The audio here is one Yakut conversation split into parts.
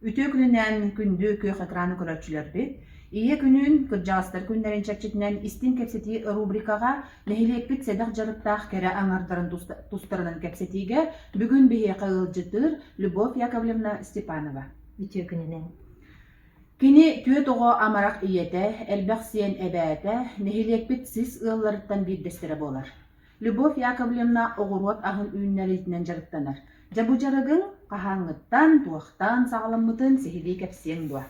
Үтүө күнүнэн күндү күөх экраны көрөөччүлэрбит! Ийэ күнүн, кырдьаҕастар күннэрин чэрчитинэн истиҥ кэпсэтии рубрикаҕа нэһилиэкпит сэдэх дьарыктаах кэрэ аҥардарын тустарынан кэпсэтиигэ бүгүн биһиэхэ ыалдьыттыыр Любовь Яковлевна Степанова. Үтүө күнүнэн. Кини түөрт оҕо амарах ийэтэ, элбэх сиэн эбээтэ, нэһилиэкпит сис ыалларыттан биирдэстэрэ буолар. Любовь Яковлевна оҕуруот аһын үүннэриитинэн дьарыктанар. Дьэ бу дьарыгыҥ хаһааҥҥыттан, туохтан саҕаламмытын сиһилии кэпсиэҥ дуо?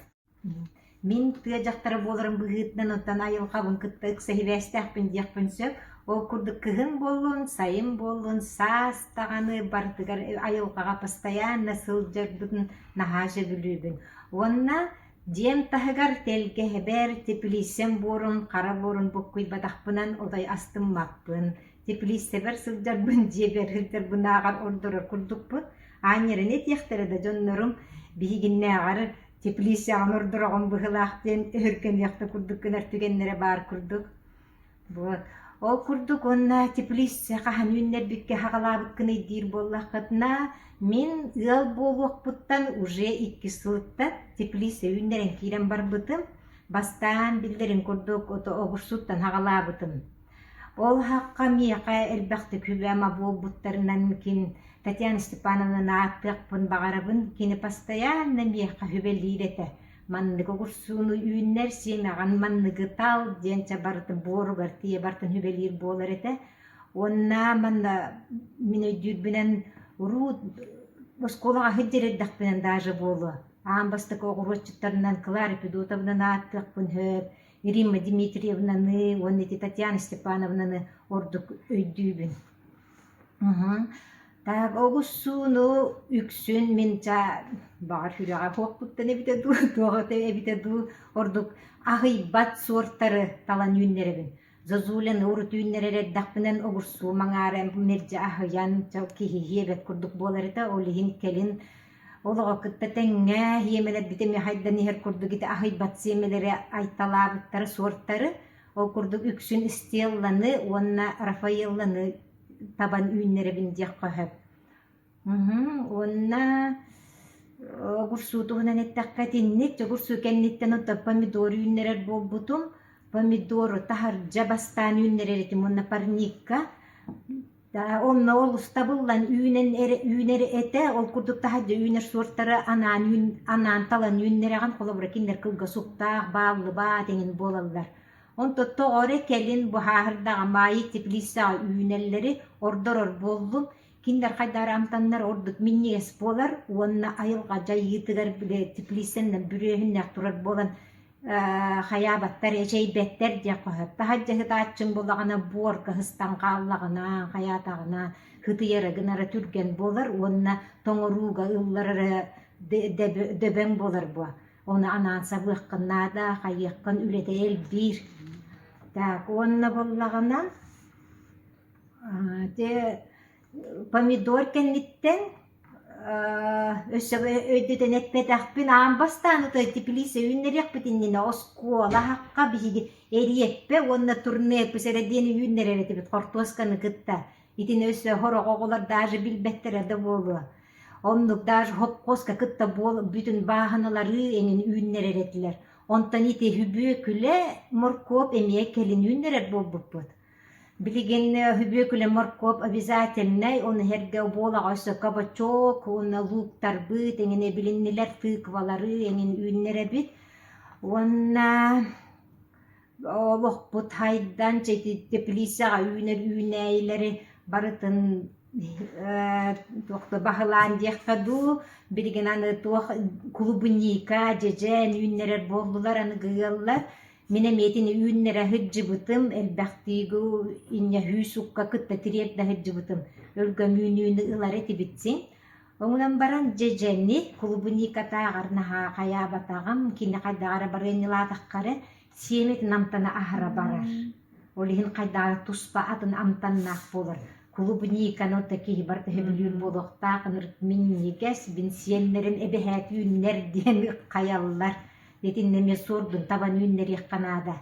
Мин тыа дьахтара буоларым быһыытынан оттон айылҕабын кытта ыкса сибээстээхпин диэхпин сөп. Ол курдук кыһын буоллун, сайын буоллун, саас даҕаны барытыгар айылҕаҕа постоянно сылдьарбытын наһаа сөбүлүүбүн. Уонна дьиэм таһыгар тэлгэһэбэр теплииссэм буорун, хара буорун буккуйбатахпынан отой астыммаппын. Теплииссэбэр сылдьарбын, дьиэбэр сылдьарбынааҕар ордорор курдукпун. Аанньараны этиэхтэрэ да дьоннорум биһигиннээҕэр теплииссэҕин ордороҕун быһыылаах диэн өһүргэниэх да курдук гынар түгэннэрэ баар курдук. Вот. Ол курдук уонна теплица хаһан үүннэрбиккэ хаҕалаабыккыный диир буоллаххытына, мин ыал буолуохпуттан уже иккис сылыттан теплица үүннэрэн киирэн барбытым. Бастаан биллэрин курдук ото оҕурсуттан хаҕалаабытым. Ол хахха миэхэ элбэхтик сүбэ-ама буолбуттарынан кин Татьяна Степановнаны ааттыахпын баҕарабын. Кини постоянно миэхэ сүбэлиир этэ. Маннык оҕурсууну үүннэр сиэмэҕин манныгы тал диэн чэ барытын буоругар тиийэ барытын сүбэлиир буолар этэ. Уонна манна мин өйдүүрбүнэн уруу оскуолаҕа сылдьар эрдэхпинэн даже буолуо. Аан бастакы оҕуруотчуттарынан Клара Федотовнаны ааттыахпын сөп, Римма Дмитриевнаны уонна ити Татьяна Степановнаны ордук өйдүүбүн. Так оҕус сууну үксүн мин ча баҕар сүрэҕэ суохпуттан эбитэ дуу, туох эбитэ дуу ордук аһыйбат суортары талан үүннэрэбин. Зозуляны урут үүннэрэр эрдэхпинэн оҕурсуу маҥаара мэлдьи аһыйан киһи сиэбэт курдук буолар этэ. Ол иһин кэлин олоҕу кытта тэҥҥэ сиэмэлэрбит эмиэ хайдан иһэр курдук ити аһыйбат сиэмэлэри айталаабыттара суортары ол курдук үксүн Стелланы уонна Рафаэлланы табан үүннэрэбин диэххэ сөп. Уонна оҕурсуу туһунан эттэххэ итинник дьоҕурсуу кэнниттэн оттон помидор үүннэрэр буолбутум. Помидору таһырдьа бастаан үүннэрэр этим уонна парникка онно олус табыллан үүнэн эрэ үүнэр этэ. Ол курдук таһырдьа үүнэр суортары анаан үүн анаан талан үүннэрэҕин. Холобура кинилэр кылгас уктаах, бааллыбаат эҥин буолаллар. Онтон тоҕо эрэ кэлин быһааһырдаҕа маайы теплицаҕа үүнэллэри ордорор буоллум. Кинилэр хайдах эрэ амтаннар ордук минньигэс буолар уонна айылҕа дьайыытыгар били теплицанан бүрүөһүннээх турар буолан хайаабаттар, эчэйбэттэр диэххэ сөп. Таһырдьа сытааччыҥ буоллаҕына буорга сыстан хааллаҕына, хайаатаҕына һытыйара гынара түргэн буолар уонна тоҥорууга ылларара дөбөҥ буолар буо. Ону анаан сабыаххын наада, хайыаххын үлэтэ элбиир. Так уонна буоллаҕына ити помидор кэнниттэн өссө өйдөтөн эппэтэхпин аан бастаан отой теплица үүннэриэхпит иннинэ оскуола аһахха биһиги эриэппэ уонна турнепс эрэ диэни үүннэрэр этибит хортуосканы кытта. Итини өссө сорох оҕолор даже билбэттэрэ да буолуо. Оннук даже хопхуоска кытта буол бүтүн бааһыналары эҥин үүннэрэр этилэр. Онтон ити үбүөкүлэ моркуоп эмиэ кэлин үүннэрэр буолбуппут. Билигин үбүөкүлэ моркуоп обязательнай, ону сэргэ буолаҕа өссө кабачок уонна лууктарбыт эҥин эбилиннилэр, тыквалары эҥин үүннэрэбит. Уонна олохпут хайдан теплицаҕа үүнэр үүнээйилэри барытын туох да баһылаан диэххэ дуу, билигин аны туох клубника, дьэдьэн үүннэрэр буоллулар аныгы ыаллар. Мин эмиэ итини үүннэрэ сылдьыбытым, элбэхтииги инньэ сүүс укка кытта тириэрдэ сылдьыбытым. Өлгөм үүнүүнү ылар этибит син. Онон баран дьэдьэни клубникатааҕар наһаа хайаабатаҕым, кини хайдах эрэ барыанньалаатахха эрэ сиэмэтин амтана аһара барар. Ол иһин хайдах эрэ туспа атын амтаннаах буолар. Клубниканы да киһи барыта сөбүлүүр буолуохтаах, ынырык минньигэс, бин сиэннэрин эбэһээт үүннэр диэн ыххайаллар. Итиннэ эмиэ суордун табан үүннэриэххэ наада.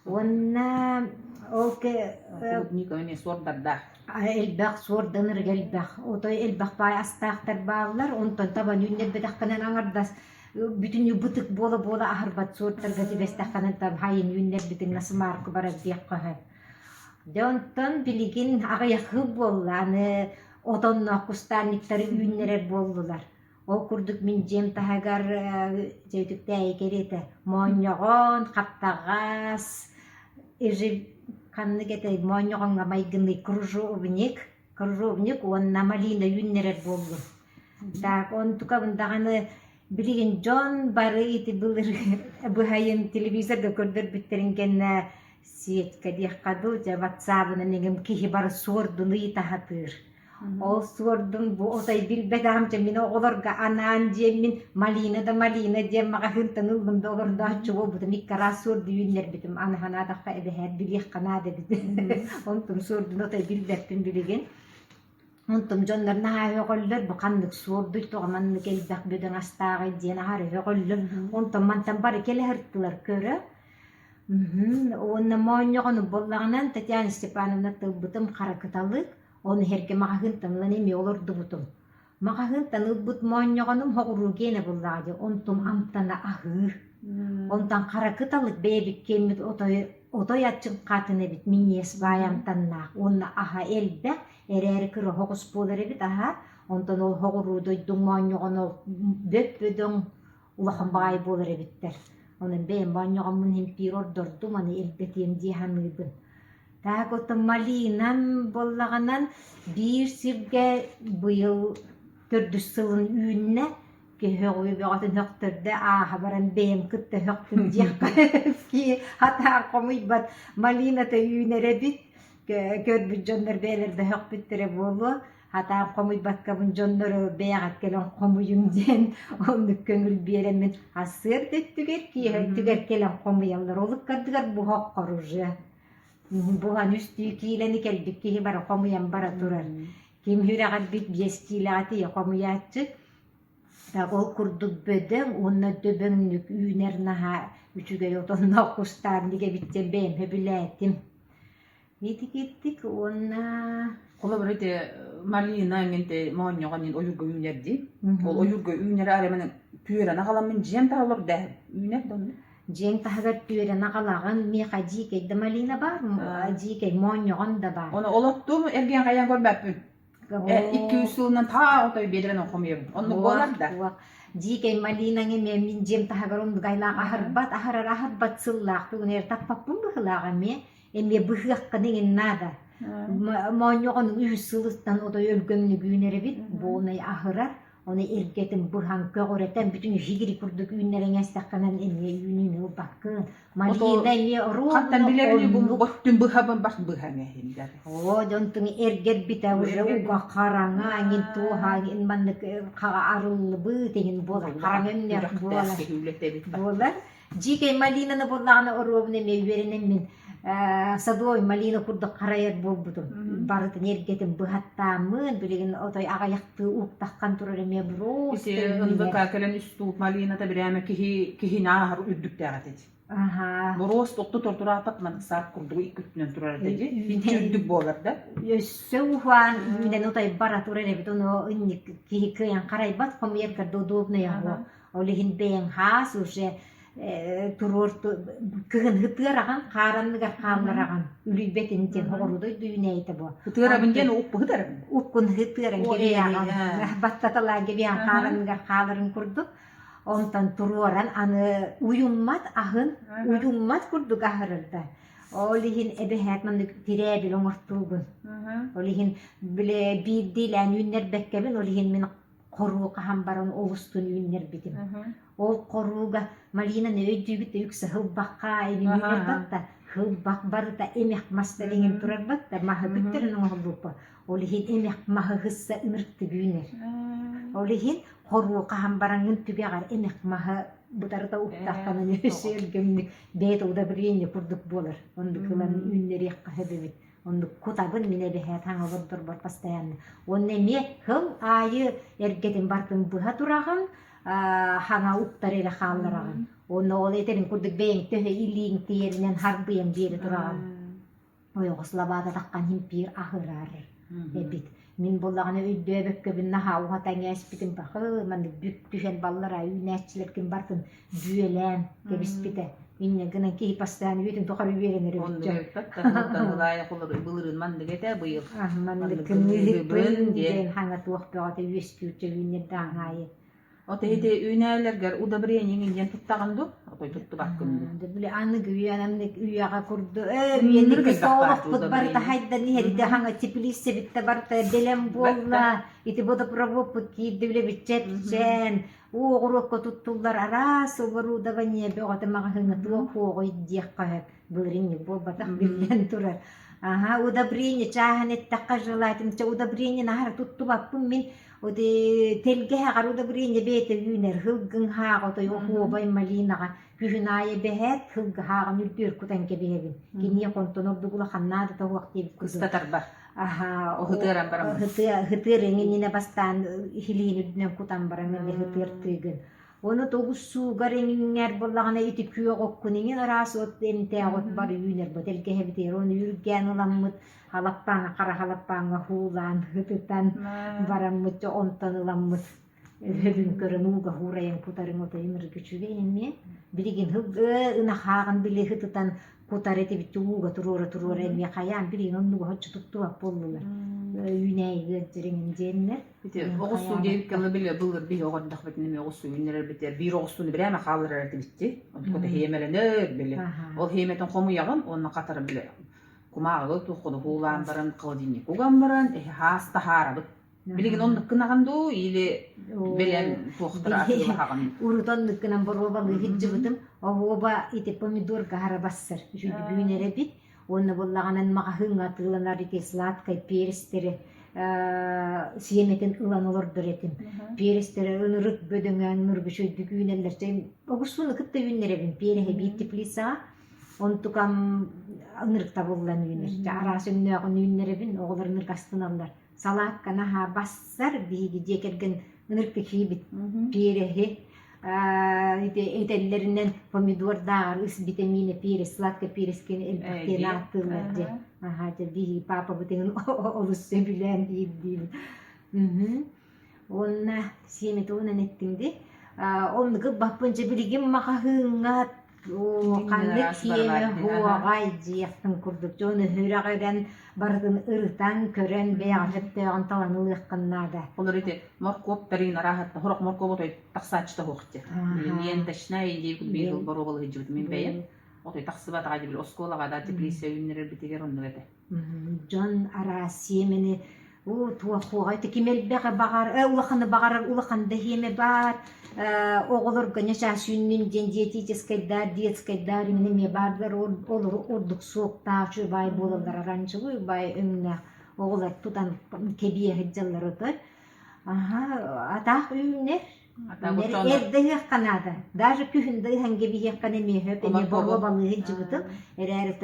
Уонна ол Клубника эмиэ суордардаах. Элбэх суорданырга элбэх. Отой элбэх баай астаахтар бааллар. Онтон табан үүннэрбэтэххинэн аҥардас бүтүннүү бытык буола-буола аһарбат суортарга түбэстэххинэн там хайын үүннэрбитиҥ насымаарка барар диэххэ сөп. Дьэ онтон билигин аҕыйахыы буолла аны отонноох кустаанньыктары үүннэрэр буоллулар. Ол курдук мин дьиэм таһыгар дьэ үтүктээйи кэриэтэ моонньоҕон, хаптаҕас, ханнык этэй моонньоҕоҥҥо майгынный кружовник, кружовник уонна малина үүннэрэр буоллум. Так онтукабын даҕаны билигин дьон бары ити былыр быһайын телевизорга көрдөрбүттэрин кэннэ сетка диэххэ дуу, дьэ ватсабынан иҥим киһи бары суордун ыйытаһатыыр. Ол суордун бу отой билбэтэҕим дьэ мин оҕолорго анаан диэммин малина да малина диэн маҕаһыынтан ыллым да олордооччу буолбутум икки араас суорду үүннэрбитим аны санаатахха эбэһээт билиэххэ наада эбит онтум суордун отой билбэппин билигин онтум дьоннор наһаа өҕөллөр бу ханнык суордуй тоҕо маннык элбэх бөдөҥ астааҕый диэн аһары өҕөллөр онтон мантан бары кэлэ сырыттылар көрө Уонна моонньоҕону буоллаҕынан Татьяна Степановна тылбытым хара кыталык, ону иһэргэ маҕаһыынтан ылан эмиэ олордубутум. Маҕаһыынтан ылбыт моонньоҕонум соҕуруу гиэнэ буллаҕа дии, онтум амтана аһыыр. Онтон хара кыталык бэйэбит киэммит отой отой аччыҥхаатын эбит минньиэс баай амтаннаах уонна аһа элбэх, эрээри кыра оһоҕос буолар эбит аһа. Онтон ол соҕуруу дойдуҥ моонньоҕоно бөп-бөдөҥ улахан баҕайы буолар эбиттэр. Онон бэйэм моонньоҕоммун иһин ордордум, аны элбэтиэм дии саныыбын. Так оттон малинам буоллаҕынан биир сиргэ быйыл төрдүс сылын үүннэ. Киһи өҕүйэ бөҕөтүн өхтөрдө, ааһа баран бэйэм кытта өһөхтүм диэххэ хатаан хомуйбат малината үүнэр эбит. Көрбүт дьоннор бэйэлэр да өһөхпүттэрэ буолуо. Хатаан хомуйбаккабын дьоннору бэйэҕит кэлэн хомуйуҥ диэн оннук көҥүл биэрэммин сарсыарда өттүгэр, киэһэ өттүгэр кэлэн хомуйаллар. Ол ыккардыгар буһа уже. Буһан үстүү киилэни кэлбит киһи бары хомуйан бара турар. Ким сүрэҕирбит биэс киилэҕэ тиийэ хомуйааччы. Так ол курдук бөдөҥ уонна дөбөҥнүк үүнэр наһаа үчүгэй отонноох кустааннык эбит диэн бэйэм сөбүлээтим. Итикиттик уонна Холобур ити малина эҥин моонньоҕон иин ойуурга үүнэр дии. Ол ойуурга үүнэрэ арай маны түөрэн аҕаламмын дьиэм таһа олордо үүнэр да онно. Дьиэҥ таһыгар түөрэн аҕалаҕын, миэхэ дьиикэй да малина баар, дьиикэй моонньоҕон да баар. Ону олоттум эргиэн хайаан көрбөппүн. Икки-үс сылынан таа отой биэдэрэн хомуйабын. Оннук буолар да. Дьиикэй малинаҥ эмиэ мин дьиэм таһыгар оннук айлаах аһарбат, аһарар аһарбат сыллаах тугун эр таппаппын быһыылаах эмиэ. Эмиэ быһыаххын иҥин наада. Моонньоҕон үһүс сылыттан отой өлгөмнүк үүнэр эбит, буонай аһырар, ону эргэтин быһан көҕүрэтэн бүтүн иһигири курдук үүннэрэн эстэххинэн эмиэ үүнүүнү ылбаккын. Малина эмиэ Хантан билэбин бу оттун быһабын бас быһан эһиндэр. Оо, дьонтуҥ эргэрбитэ уже уга хараҥа, иҥин туоһа, иҥин маннык хаҕа арыллыбыт иҥин буолар, хараҥа өҥнөөх буолар. Буолар. Дьиикэй малинаны буллаҕына оруобуна эмиэ үөрэнэммин садовой малина курдук харайар буолбутум. Барытын эргэтин быһаттааммын, билигин отой аҕыйахтыы уктаххан турар эмиэ Ити НВК кэлэн үстууп малината бирээмэ киһи киһини ааһар үрдүктээх этэ дии. Аһаа. Боруос тохту тортурааппат маннык саат курдук икки өттүнэн турар этэ дии. Иччи үрдүк буолар да. Өссө уһаан үүнэн отой бара турар эбит, ону инник киһи кыайан харайбат, хомуйаргар да удобный аһо. Ол иһин бэйэҥ хаас уже туруор кыһын ытыараҕын хааранныгар хааллараҕын үлүйбэтин диэн оҕуруу дойду үүнээйитэ бу. Ытыарабын диэн укпуһутарабын. Уккун ытыаран кэбиһэҕин баттаталаан кэбиһэн хааранныгар хааларын курдук. Онтон туруоран аны уйуммат аһын уйуммат курдук аһарырда. Ол иһин эбэһээт маннык тирээбил оҥортуугун. Ол иһин бile биирдиилээн үүннэрбэккэбин ол иһин мин хоруу хаһан баран олустун үүннэрбитим. Ол хорууга малинаны өйдүүбүт да үксэ хылбахха эбин үүнэрбат да хылбах барыта эмэх мастан иҥин турарбат да маһы бүттэрин оҥоһуллубуппа. Ол иһин эмэх маһы хысса ынырыктык үүнэр. Ол иһин хоруу хаһан бараҥҥын түгэҕэр эмэх маһы бытарыта уктаххына өссө өлгөмнүк бэйэтэ удобрение курдук буолар. Оннук ылан үүннэриэххэ сөп эбит. Оннук кутабын мин эбэһээт хаҥа олордорбор постоянно. Уонна эмиэ сыл аайы эргэтин барытын быһа тураҕын. хаҥа уктар эрэ хааллараҕын. Уонна ол этэрин курдук бэйэҥ төһө илииҥ тиийэринэн харбыйан биэрэ тураҕын. Ойоҕос лабаата таххан иһин аһырар эбит. Мин буоллаҕына өйдөөбөккөбүн наһаа уһатан ээспитим бахы маннык бүк түһэн баллара үүнээччилэргин барытын бүөлээн кэбиспитэ. Инньэ гынан киһи постоянно үйэтин тухары үөрэнэр эбит дьон. Былырыын маннык этэ быйыл. Маннык кыныыһыппын диэн хаҥа туох бөҕөтө үөскүүр чөүүннэрдээх аайы. От ити үүнээлэргэр удобрение диэн туттаҕын дуу? Отой туттубаккын дуу? Били аныгы үйэ анык үйэҕэ курдук ээ үйэник олохпут барыта хайдан иһэр ити хаҥа теплицэбит да барыта бэлэм буолла ити водопроводпут киирдэ үлэбитчэпчээн оҕуруокка туттуллар араас оборудование бөҕөтө маҕаһыыҥҥа туох хуоҕуй диэххэ сөп былырыынньык буолбатах биллэн турар аха удобрение чааһын эттэххэ желательно удобрение наһаа туттубаппын мин Тэлгэһэҕэр удобрение бэйэтэ үүнэр, һылгыҥ һааҕа отой оһуобай малинаҕа күһүн аайы бэһээт һылгы һааҕын үрдүөр кутан кэбиһэбин. Киниэхэ онтон ордук улахан наадата суох диэбит курдук. Кыстатарбар. Аһаа, Ыһытыаран баран. Ыһытыар эҥиннинэ бастаан иһилиин үрдүнэн кутан баран эмиэ ыһытыар тыыгын. Ону тоҕус суугар эҥиҥҥэр буоллаҕына ити күөх оккун иҥин араас от эмтээх от бары үүнэр бу тэлгэһэбитигэр ону үргээн ыламмыт халаппааҥҥа хара халаппааҥҥа һуулаан ытытан бараммыт дьэ онтон ыламмыт өһөбүн көрөн ууга һуурайан кутарыҥ отойун ыргычүгэй эмиэ билигин ынах ааҕын били ытытан кутар этибит ууга туруора туруора эмиэ хайаан билигин оннуга соччо туттубат буоллулар үүнээйи ыалдьарыҥын диэннэр Ити оҕус суу диэбит кэлэ били былыр биһи оҕордохпутун эмиэ оҕус суу үүннэрэрбитигэр биир оҕус сууну бирээмэ хаалларар этибитти. Онтуката хиэмэлэнэр били. Ол хиэмэтин хомуйаҕын уонна хатары били кумааҕыга туоххуну һуулаан баран холодильник уган баран эһи хаас таһаарабыт. Билигин оннук гынаҕын дуу или бэлэм туохтара атыылаһаҕын? Урут оннук гынан боруобалыы сылдьыбытым. Оһуоба ити помидорга хара бассар. Үчүгүйүүн эрэбит. Уонна буоллаҕынан маҕаһыыҥҥа атыыланар ити сладкай перстэри сиэмэтин ылан олордор этим. Перстэри ынырык бөдөҥөөн ынырык үчүгэйдик үүнэллэр. Огурсууну кытта үүннэрэбин переһи биир теплицаҕа. Онтукам ынырык табыллан үүнэр. Дьэ араас өҥнөөҕүн үүннэрэбин, оҕолор ынырык астыналлар. Салаакка наһаа бассар, биһиги дьиэ кэргэн ынырык киһибит. Переһи этэллэринэн помидордааҕар ыс витамина перец, сладкий перец диэн элбэх диэн ааттыыллар дьэ. Аһаа дьэ биһиги паапабытын олус сөбүлээн диир Уонна сиэмэтэ уонан эттиҥ дии. Оннук ылбаппын дьэ билигин маҕаһыыҥҥа ханнык сиэмэ һуоҕай диэхтин курдук дьон өһүрэҕирэн барытын ырытан көрөн бэйэҕэ сөптөөҕүн талан ылыаххын наада. Олор ити моркуоп тарыын арааһатта сорох моркуоп отой тахсааччыта суох дии. Билиниэн точнай диэбит биир сыл боруобалаһыдьыбытым мин бэйэм. Отой тахсыбатаҕа дии били оскуолаҕа да теплица үүннэрэрбитигэр оннук этэ. Дьон араас сиэмэни уу туох-хуоҕа ити ким элбэҕи баҕар улаханы баҕарар улахан да сиэмэ баар оҕолорго ньачаас үүннүн диэн диетическайдаар детскайдаар иҥин эмиэ баардылар олору ордук суоктаах үчүгэй баай буолаллар оранжевый баай өҥнөөх оҕолор тутан кэбиэ сылдьаллар отой аһа атаах үүнэр Эрдэ ыһыахха наада. Даже күһүн да ыһан кэбиһиэххэ эмиэ сөп, эмиэ боруобалыы сылдьыбытым. Эрээри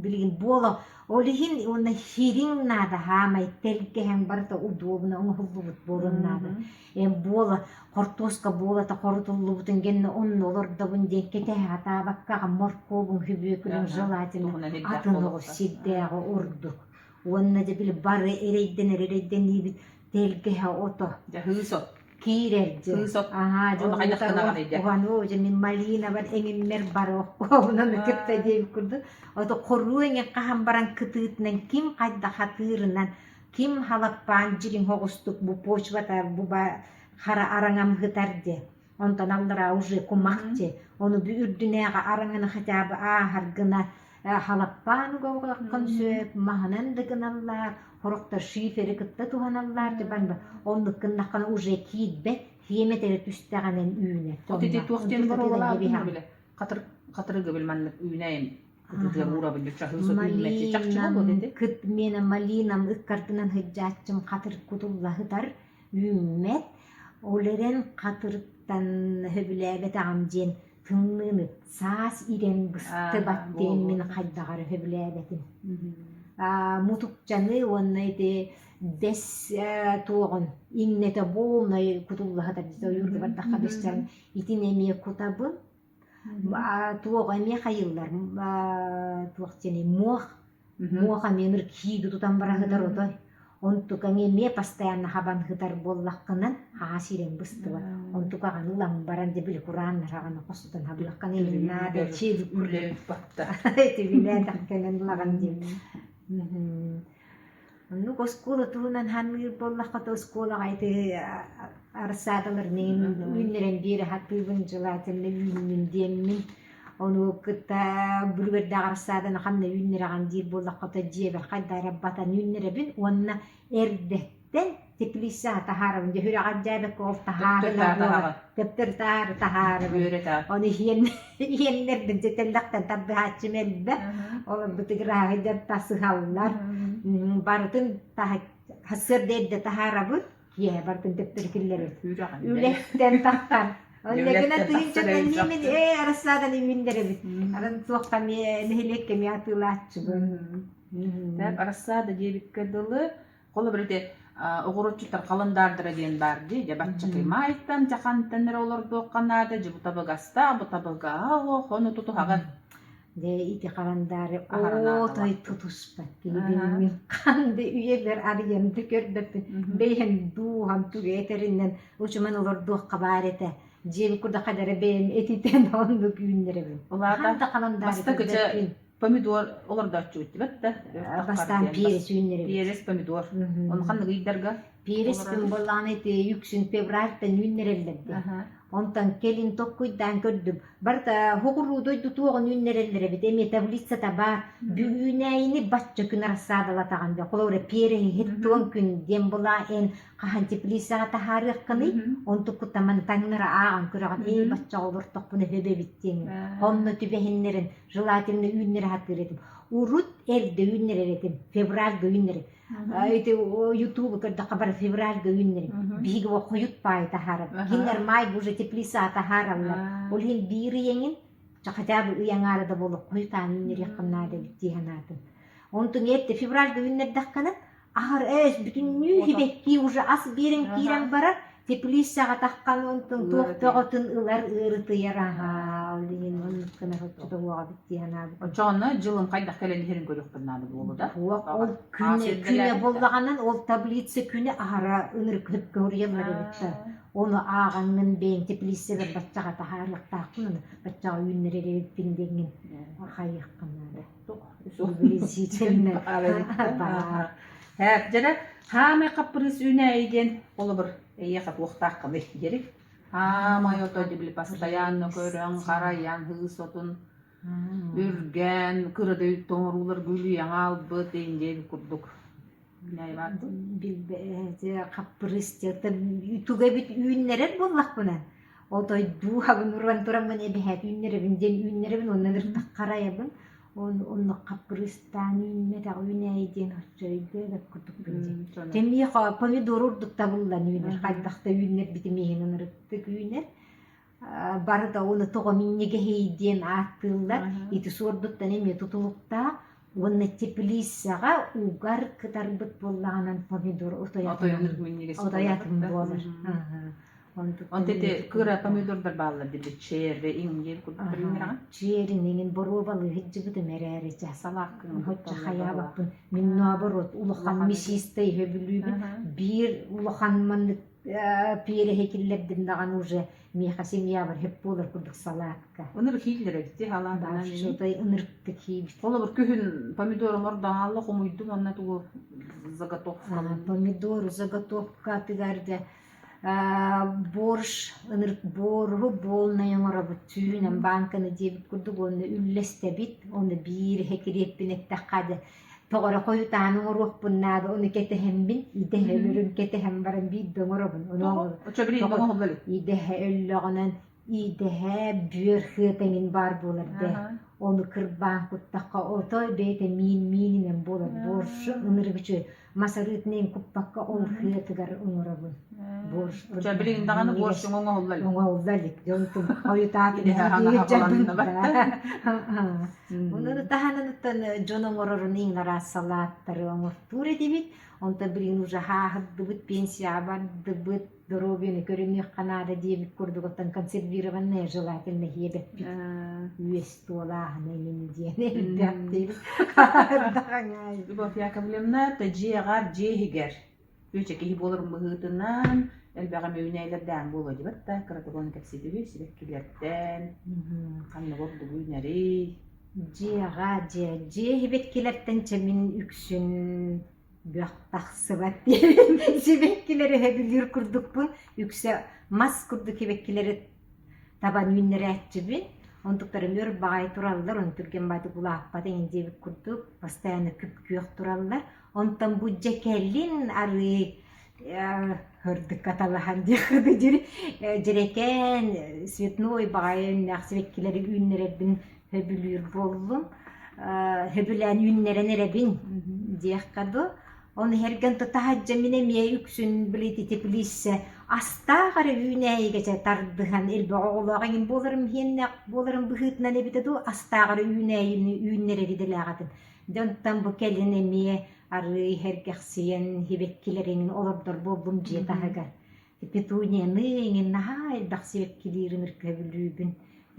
билигин буола. Ол иһин уонна хириҥ наада хаамай тэлгэһэҥ барыта удобно оҥоһуллубут буолуон наада. Эн буола хортуоска буолата хорутуллубутун гэннэ онно олордобун диэн кэтэһэ сатаабаккаҕа моркуобуҥ хүбүөкүлүҥ желательно атын оҕус сирдээҕи ордук. Уонна дьэ били бары эрэйдэнэр эрэйдэниибит тэлгэһэ ото. Дьэ хыыс от. Киирэр дьэ. Кыыс от. Аһаа, дьэ Ону хайдах гынаҕын дьэ? Уһану дьэ мин малинабар эҥиммэр бары оккуобунан кытта диэбит курдук. Ото хоруу эҥин хаһан баран кытыытынан ким хайдах хатыырынан, ким халаппаан дьириҥ оҕустук бу почвата бу хара араҥам һытар дьэ. Онтон аллараа уже кумах дьэ. Ону бу үрдүнээҕи араҥаны хотя бы ааһар гына халаппаан угаҕыаххын сөп, маһынан да гыналлар, сорохтор шифери кытта туһаналлар, типа оннук гыннаххына уже киирбэт, сиэмэтэрэ түстэҕинэн үүнэр. От ити туох диэн боруобалаабытын билэ. Хатыр хатырыгы бил маннык үүнэйин кытытыгар уурабын дьэ чаһыы сот үүммэччи чахчы буолуо ити. Кыт миэнэ малинам ыккардынан сылдьааччым хатыр кутулла сытар үүммэт. Ол эрэн хатырыктан сөбүлээбэтэҕим диэн тымныыны саас ирэн быстыбат диэн мин хайдаҕар сөбүлээбэтим. Мутукчаны уонна ити бэс туоҕун иҥнэтэ буолунай кутулла сытар дии ойуурга бардахха бэстэрин итини эмиэ кутабын. Туох эмиэ хайыыллар туох диэний муох муох эмиэ ынырык кииги тутан бара сытар отой онтукаҥ эмиэ постоянно хабан сытар буоллаххынан хаһа сиирэн быстыбат онтукаҕын ылан баран дьэ били курааннараҕын хостон хабыаххын иһин наада Үлэбит батта. Итибилээтэх кэлэн ылаҕын диэн. Оннук оскуола туһунан саныыр буоллахха то оскуолаҕа ити арассаадаларын үүннэрэн биэрэ сатыыбын желательно үүннүн диэммин. Ону кытта бүлүгэрдээх арассааданы ханна үүннэрэҕин диир буоллахха то дьиэбэр хайдах эрэ батан үүннэрэбин уонна эрдэттэн теплицаҕа таһаарабын дьэ сүрэҕэр дьээбэккэ ол таһаарына буолар төптөрү-таары таһаарабын ону иһиэн иһиэннэрбин дьэ тэллэхтэн тардыһааччым элбэх ол бытыгырааһыйдар тасыһаллар барытын сарсыарда эрдэ таһаарабыт киэһэ барытын төптөрү киллэрэбит үлэттэн таххан Оннегына тыһыынчаттан мин ээ арассаадан үүннэрэбит. Арын туохха эмиэ нэһилиэккэ эмиэ атыылааччыбын. Так, арассаада диэбиккэ дылы Холобур, ити оҕуруотчуттар халандаардара диэн баар дии. Дьэ, баччакый маайтан, дьахантан эрэ олордуохха наада, дьэ, бу табыгастаах, бу табыгаһа суох, ону тутуһаҕын. Дьэ, ити халандаары отой тутуспат киһибин мин ханды үйэбэр арыйан да көрбөппүн. Бэйэм дууһам тугу этэринэн учуман олордуохха баар этэ. Дьиэм курдук хадара бэйэм этитэн оннук үүннэрэбин. Улаата Ханда халандаары бастакы дьэ көрбөппүн. помидор олордооччубут дибэт да Бастаан перец үүннэрэбит. Перец, помидор. Ону ханнык ыйдарга Перец күн буоллаҕына ити үксүн февральтан үүннэрэллэр дии. Онтон кэлин токкуйдаан көрдүм. Барыта хоҕуруу дойду туоҕун үүннэрэллэр эбит. Эмиэ таблицата баар. Үүнээйини бачча күн арассаадалатаҕын дии. Холобура, переһи хиттуон күн диэн була эн хаһан теплицаҕа таһаарыаххыный? Онтуккуттан маны таҥнара ааҕан көрөҕүн. Ээ, баччаҕа олортохпуна сөп эбит диэн. Онно түбэһиннэрин желательно үүннэрэ сатыыр этим. Урут эрдэ үүннэрэр этим, февральга үүннэрэр. Ити ютубу көрдөххө бары февральга үүннэрим. Биһиги бу хойут паай таһаарар. Кинилэр майга уже теплица таһаараллар. Ол иһин биир ыйаҥын, хотя бы ый аҥаара да буолуох хойутаан үүннэриэххин наада эбит дии санаатым. Онтун эрдэ февральга үүннэрдэххинэ Аһар ээс бүтүннүү сибэкки уже ас биэрэн киирэн барар, теплицаҕа таххан онтон туох бөҕөтүн ылар ыарытыйар аһаа ол иһин оннук гына соччото уоҕа эбит дии санаабытым. Оччоҕуна дьылым хайдах кэлэн иһэрин көрүөхпүн наада буолуо да? Суох, ол күнэ, күнэ буоллаҕынан ол таблица күнэ аһара ынырык сөпкө суруйаллар эбит да. Ону ааҕаҥҥын бэйэҥ теплицабар баччаҕа таһаарыахтаахпын, ону баччаҕа үүннэрэр эбиппин диэҥҥин хайыаххын наада. Приблизительно баар. Дьэрэ, хаамай хаппырыыс үүнээйи диэн холобур эйиэхэ туохтааххыный диэри. Хаамай ото дибили постоянно көрөн, харайан, хыыс отун үргэн, кырадай тоҥоруулар гүлүйэн аалбыт индиэн курдук. Хаппырыыс туга эбит үүннэрэр буоллахпына отойдуу хабын уран тураммын эбэһээт үүннэрэбин диэн үүннэрэбин уонна ыртах харайабын онно хаппырыыстаан үүммэтэх үүнээйи диэн оччо өйдөөбөт курдукпун дии. Тэмиэх помидор урдук табыллан үүнэр хайдах да үүннэрбитим иһин ынырыктык үүнэр барыта ону тоҕо минньигэһий диэн ааттыыллар. Ити суордуттан эмиэ тутулуктаах уонна теплицаҕа угар кытарбыт буоллаҕынан помидор отой атын буолар. Онто ити кыра помидордар бааллар диби черри иҥ курдук Черин иҥин боруобалыы сылдьыбытым эрээри чэ салааккын Оччо хайаабаппын. Мин наоборот улахан мясистай сөбүлүүбүн. Биир улахан маннык пиэрэһи киллэрдим даҕаны уже миэхэ семьябар хөп буолар курдук салаатка. Ынырык ииллэр эбит дии халаатынан Что-то ынырыктык иибит. Холобур күһүн помидорум ордон аалла хомуйдум уонна тугу заготовкалын. Помидору заготовкатыгар дьэ борщ ынырык боруһу буолнай оҥоробут түүнэн бааҥканы диэбит курдук уонна үллэстэбит уонна биир иһэ кириэппин эттэххэ дьэ тоҕо эрэ хойутаан оҥоруохпун наада ону кэтэһэммин идэһэ өлөрүн кэтэһэн баран биирдэ оҥоробун ону идэһэ өллөҕүнэн идэһэ бүөр хыата эҥин баар буолар дээ. Ону кырбаан куттахха отой бэйэтэ миин миининэн буолар борщу ынырык үчүгэй мас арыытын куппакка ол сыатыгар оҥоробун. Борщ Чэ, билигин даҕаны борщуҥ оҥоһулла илик. Оҥоһулла илик. Дьонтум хойутаатын Идэһэ хаҥаһа холоннубат. Онон таһынан дьон оҥорорун иҥ араас салааттары оҥортуур этибит. Онтон билигин уже хааһырдыбыт, пенсияҕа бардыбыт, доруобуйаны көрүнүөххэ наада диэбит курдук оттон консервированное желательно иһиэбэппит. Үөс туолааһына иҥин диэн элбэх диэбит. Любовь Яковлевна, дьиэҕэр дьиэ иһигэр Күөчэ киһи буоларын быһыытынан элбэх эмэ үүнээйилэрдээн буолуо дибэт да, кыратык ону кэпсэтиһүү сибэккилэртэн ханнык ордук үүнэрий? Дьиэҕэ дьиэ дьиэ сибэккилэртэн чэ мин үксүн бөх тахсыбат диэн сибэккилэри сөбүлүүр курдукпун. Үксэ мас курдук сибэккилэри табан үүннэрээччибин. Онтуктарым өр баҕайы тураллар, ону түргэн баҕайытык улааппат эҥин диэбит курдук постоянно күп-күөх тураллар. Онтон бу дьэ кэлин арыы ырдыкка талаһан диэххэ дьирэкээн цветной баҕайы өҥнөөх сибэккилэри үүннэрэрбин сөбүлүүр буоллум. Сөбүлээн үүннэрэн эрэбин диэххэ дуу. Ону иһэргэн таһырдьа мин эмиэ үксүн били теплица астаах эрэ үүнээйигэ чэ тардыһан элбэх оҕолоох эҥин буоларым иһиэннээх буоларым быһыытынан эбитэ дуу астаах эрэ үүнээйини үүннэрэр идэлээх этим. Дьэ онтон бу кэлин эмиэ арыый сэргэхсийэн сибэккилэрин олордор буоллум дьиэ таһыгар. Петунияны эҥин наһаа элбэх сибэккилиирин өркөбүлүүбүн.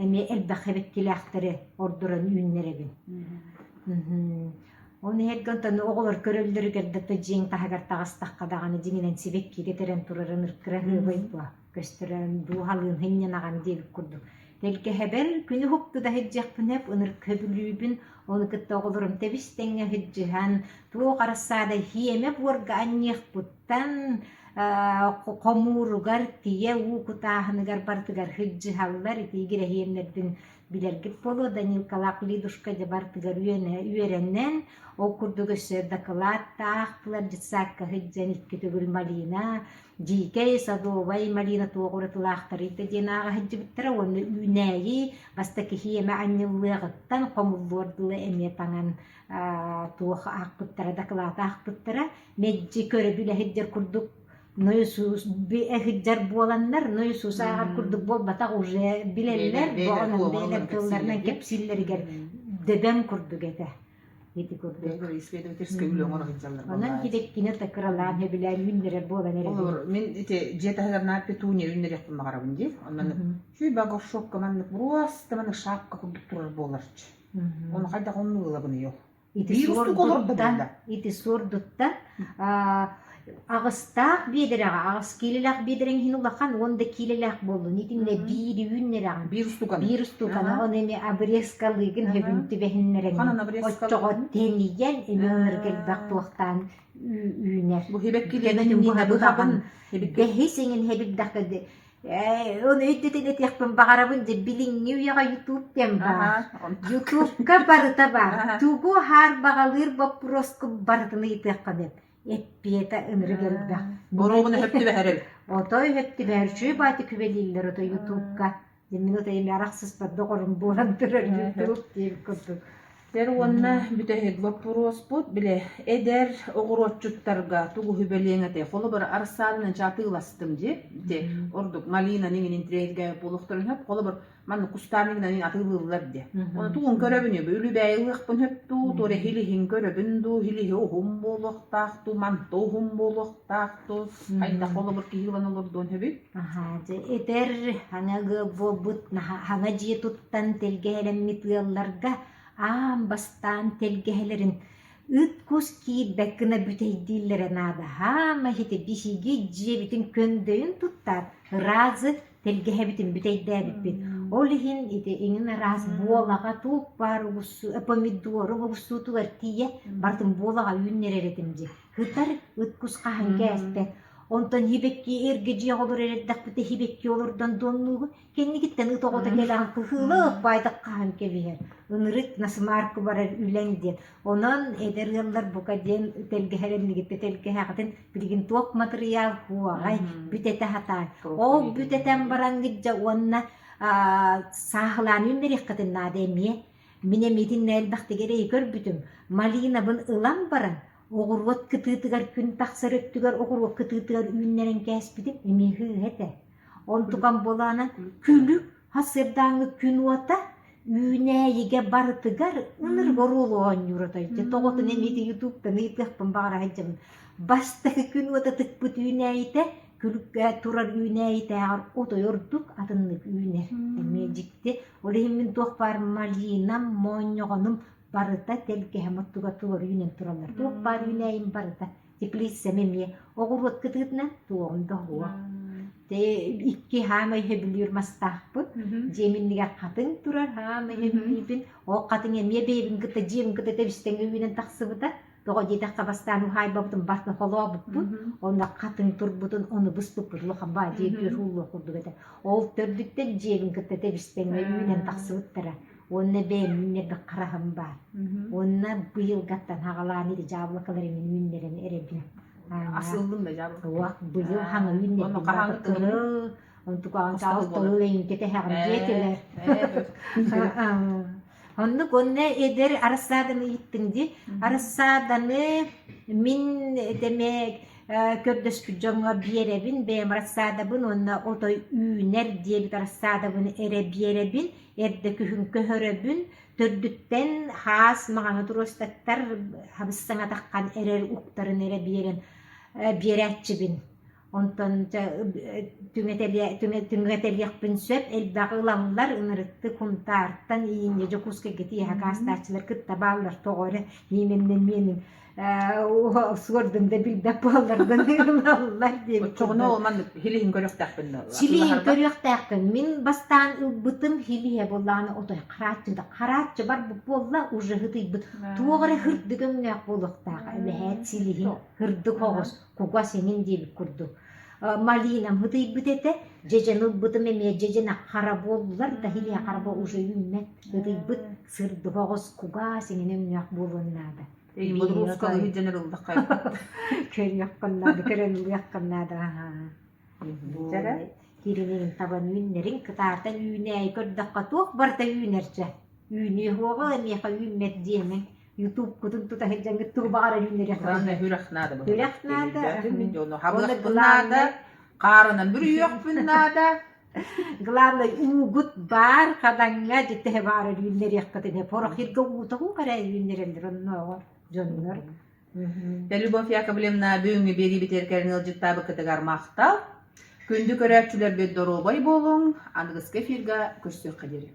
Эмиэ элбэх сибэккилээхтэри ордорон үүннэрэбин. Оны иһэргэ онтон оҕолор көрөллөрүгэр да дьиэҥ таһыгар таҕыстахха даҕаны дьиҥинэн сибэккигэ тэрэн турарын кыраһыабай буо көстөрөн дууһалыын сынньанаҕын диэбит курдук. Тэлгэһэбэр күнү уһуктуда сылдьыахпын сөп, ынырык сөбүлүүбүн, ону кытта оҕолорум тэбис-тэҥҥэ сылдьыһан, туох арассаада хиэмэ буорга анньыахпыттан хомууругар, тиийэ уу кутааһыныгар барытыгар сылдьыһаллар, ити игирэһиэмнэрбин билэргит буолуо, Данилкалаах Лидушка дьэ барытыгар үөрэнэн, ол курдук өссө дакылааттаах тылар детсадка сылдьан икки төгүл малина, Дьиикэй, садовай малина туох уратылаахтарый да диэн ааҕа сылдьыбыттара уонна үүнээйи бастакы хиэмэ анньыллыаҕыттан хомуллуор дылы эмиэ таҥан туох аахпыттара, дакылаат аахпыттара. Мэлдьи көрө-билэ сылдьар курдук нойосуус сылдьар буоланнар, нойосуус ааҕар курдук буолбатах уже билэллэр, онон бэйэлэр тылларынан кэпсииллэригэр дөбөҥ курдук этэ. Ити курдук. Бэйэлэр исследовательскай үлэ оҥоро сылдьаллар Онон сибэккини да кыралаан сөбүлээн үүннэрэр буолан эрэбин. Олор мин ити дьиэ таһыгар наар петуния үүннэриэхпин баҕарабын дии. Онон сүүрбэ горшокка маннык просто маннык шапка курдук турар буоларчы. Ону хайдах оннук ылабыный ол? Ити Биир устук олордо суордуттан, буолла. ити суордуттан аҕыстаах биэдэрэҕэ, аҕыс киилэлээх биэдэрэҥ иһин улахан, уон да киилэлээх буоллун. Итиннэ биири үүннэрэҕин. Биир устуканы. Биир устуканы, ону эмиэ обрезкалыыгын, сөбүн түбэһиннэрэҥин. Ханан обрезкалыыгын? Оччоҕо тэнийэн, эмиэ оннук элбэх туохтаан үүнэр. Бу хибэккилиэнин быһабын. Бэһис эҥин хэбирдэххэ Ээ, ону өйдөтөн этиэхпин баҕарабын дьэ билиҥҥи үйэҕэ ютуб диэн баар. Ютубка барыта баар. Тугу хаарбаҕалыыр боппуруоскун барытын ыйытыаххын сөп. Эппиэтэ ынырык элбэх. Боруобуна сөп түбэһэр эбит. Отой сөп түбэһэр. Үчүгэй баайты күбэлииллэр ото ютубка. Дьэ мин отой эмиэ арахсыспат доҕорум буолан турар ютуб диэбит курдук. Тэр уонна бүтэһик боппуруоспут, били, эдэр оҕуруотчуттарга тугу сүбэлиэҥ этэй? Холобур, арассааданы атыыластым дии, ити ордук малинаны иҥин интириэһиргээбит буолуохтарын сөп. Холобур, манна кустаан иҥин атыылыыллар дии. Ону тугун көрөбүн үбү үлүбээйи ылыахпын сөп дуу, туора хилиһин көрөбүн дуу, хилиһи уһун буолуохтаах дуу, манта уһун буолуохтаах дуу, хайдах холобур киһи ылан олордуон сөбүй? Аһаа, дьэ эдэр хаҥа ыал буолбут, хаҥа дьиэ туттан тэлгэһэлэммит ыалларга аан бастаан тэлгэһэлэрин ыт-кус киирбэт гына бүтэйдииллэрэ наада. Хаама иһити биһиги дьиэбитин көҥдөйүн туттаат, ыраазы тэлгэһэбитин бүтэйдээбиппит. Ол иһин ити иҥин араас буолаҕа туох баар оҕурсу, помидору оҕурсуутугар тиийэ барытын буолаҕа үүннэрэр этим дии. Ытар ыт-кус хаһан кээспэт. Онтон хибэкки эргэ дьиэҕэ олорор эрдэхпитэ хибэкки олордон дуоннуугун Кэнникиттэн ыт оҕото кэлэҕин кыһыылаах баайдык хаһан кэбиһэр. Ынырык насмарка барар үлэҥ диэн. Онон эдэр ыаллар бука диэн тэлгэһэлэннигиттэ тэлгэһэҕитин билигин туох матырыйаал хуоҕай бүтэтэ сатаан. Ол бүтэтэн бараҥҥыт дьэ уонна сааһылаан үүннэриэххитин наада эмиэ. Мин эмиэтиннэ элбэхтик эрэйи көрбүтүм. Малинабын ылан баран, оҕуруот кытыытыгар күн тахсар өттүгэр оҕуруот кытыытыгар үүннэрэн кээспитим эмиэ сыыһа этэ. Онтукам буолаана күлүк сарсыардааҥҥы күн уота үүнээйигэ барытыгар ынырык оруолу оонньуур отой. Дьэ тоҕотун эмиэ ютубтан ыйытыахпын баҕара сылдьабын. Бастакы күн уота тыкпыт үүнээйитэ күлүккэ турар үүнээйитээҕэр отой ордук атыннык үүнэр. Эмиэ дьикти. Ол иһин мин туох баар малинам, моонньоҕонум барыта тэлгэһэм оттуга туора үүнэн тураллар. Туох баар үүнээйим барыта теплицам эмиэ оҕуруот кытыытынан туоҕум да оһуох. Тэ икки хаамай сөбүлүүр мастаахпын. Дьиэм иннигэр хатыҥ турар, хаамай сөбүлүүбүн. Ол хатыҥ эмиэ бэйэбин кытта дьиэм кытта тэбистэҥҥэ үүнэн тахсыбыта. Тоҕо диэтэххэ бастаан уһаайбабытын барытын холообуппут. Онно хатыҥ турбутун ону быспыппыт улахан баа дьиэ күөх ууллуох курдук этэ. Ол төрдүттэн дьиэбин кытта тэбистэҥҥэ үүнэн тахсыбыттара. Уонна бэйэм үүннэрбит хараһым баар. Уонна быйылгаттан хаҕалаан ити дьаабылакалары мин үүннэрэн эрэбин. Асыллым да дьаабылака. Уох, быйыл хаҥа үүннэрдим. Кырыл, онтукаҕын чаҕыл тылыл эйиҥкэ тэһэҕин диэтилэр. Оннук онно эдэр арассааданы ыйыттыҥ дии. Арассааданы мин этэмэ көрдөспүт дьоҥҥо биэрэбин, бэйэм арассаадабын уонна отой үүнэр диэбит арассаадабын эрэ биэрэбин. Эрдэ күһүн көһөрөбүн, төрдүттэн хаас маҕаны туруостаттар хабыс-саҥатаххан эрэр уктарын эрэ биэрэн биэрээччибин. Онтон түҥэтэлиэхпин сөп, элбэҕи ылаллар, ынырыктык Хунтаартан иинньэ Дьокуускайга тиийэ хакаастааччылар кытта бааллар, тоҕо эрэ иимэмнэн миэнин суордун да билбэт буолларгын ылаллар диэбит. Оччоҕуна ол маннык хилиһин көрүөхтээхпин Силиһин көрүөхтээхпин. Мин бастаан ылбытым хилиһэ буоллаҕына отой харааччыта. Харааччы барбыт буолла уже һытыйбыт. Туох эрэ һырдык өҥнөөх буолуохтаах. Эбэһээт силиһин һырдык оҕус кугас эҥин диэбит курдук. Малинам ытыйбыт этэ, дьэдьэн ылбытым эмиэ дьэдьэнэ хара буоллар да хилиэ хара уже үүммэт. Ытыйбыт сырдык оҕус кугас эҥин өҥнөөх буолуон наада. Бодрууска иһдьэнэр ыллахха Көрүөххүн наада, көрөн ылыаххын наада. Киринин табан үүннэрин кытаатан үүнээйи көрдөххө туох барыта үүнэр чэ. Үүнүө суоҕа эмиэхэ үүммэт диэмэҥ. Ютубкутун тута сылдьаҥҥыт тугу баҕарар үүннэриэххэ. Главное үрэх наада. Үрэх наада. Хабыахпын наада, хаарынан бүрүйүөхпүн наада. Главное уугут баар хадаҥҥа дьитэһэ баар үүннэриэххитинэ порохирга уута эрэ үүннэрэллэр оннооҕор дьоннор. Любовь Яковлевна бүгүҥҥү биэриибитигэр кэлэн ыалдьыттаабыккытыгар махтал. Күндү көрөөччүлэрбит доруобай буолуҥ, аныгыскы эфирга көрсүөххэ диэри.